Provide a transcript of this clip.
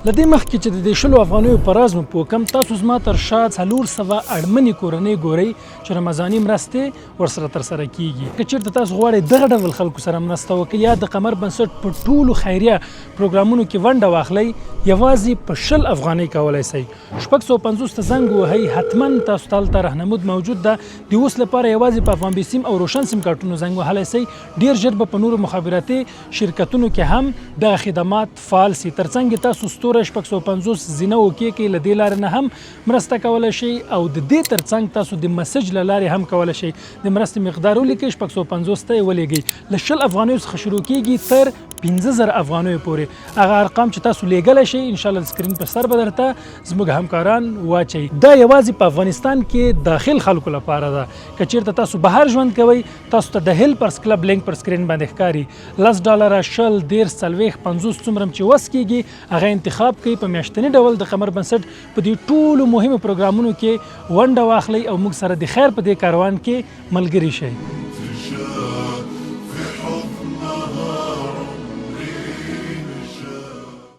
له دې مخکې چې د دې شلو افغانیو په راز مو پوه کړم، تاسو زما تر شا 400 اړمنې کورنۍ ګورئ چې رمضاني مرستې ورسره ترسره کیږي. که چیرته تاسو غواړئ دغه ډول خلکو سره مرسته وکړئ یا د قمر بنسټ په ټولو خیریه پروګرامونو کې ونډه واخلئ، یوازې په 20 افغانۍ کولای سئ. 650 ته زنګ ووهئ، حتما تاسو ته هلته رهنمود موجود ده. د اوس لپاره یوازې په افغان بیسیم او روشن سیم کارتونو زنګ وهلی سئ. ډیر ژر به په نورو مخابراتي شرکتونو کې هم دغه خدمات فعال سي. ترڅنګ یې تاسو ستوری 650 زینه وکیکئ، له دې لارې نه هم مرسته کولی شئ او د دې ترڅنګ تاسو د مسج له لارې هم کولی شئ د مرستې مقدار ولیکئ، 650 ته یې ولیږئ. له 20 افغانیو څخه شروع کیږي تر 5000 افغانیو پورې. هغه ارقام چې تاسو لیږلی شئ ان شاء الله د سکرین پر سر به درته زموږ همکاران واچوي. دا یوازې په افغانستان کې داخل خلکو لپاره ده. که چیرته تاسو بهر ژوند کوئ، تاسو ته د هیلپرز کلب لینک پر سکرین باندې ښکاري. 10 ډالره، 20، 30، 40، 50، څومره چې وس کیږي هغه انتخاب کړئ. په میاشتني ډول د قمر بنسټ په دې ټولو مهمو پروګرامونو کې ونډه واخلئ او موږ سره د خیر په دې کاروان کې ملګري شئ.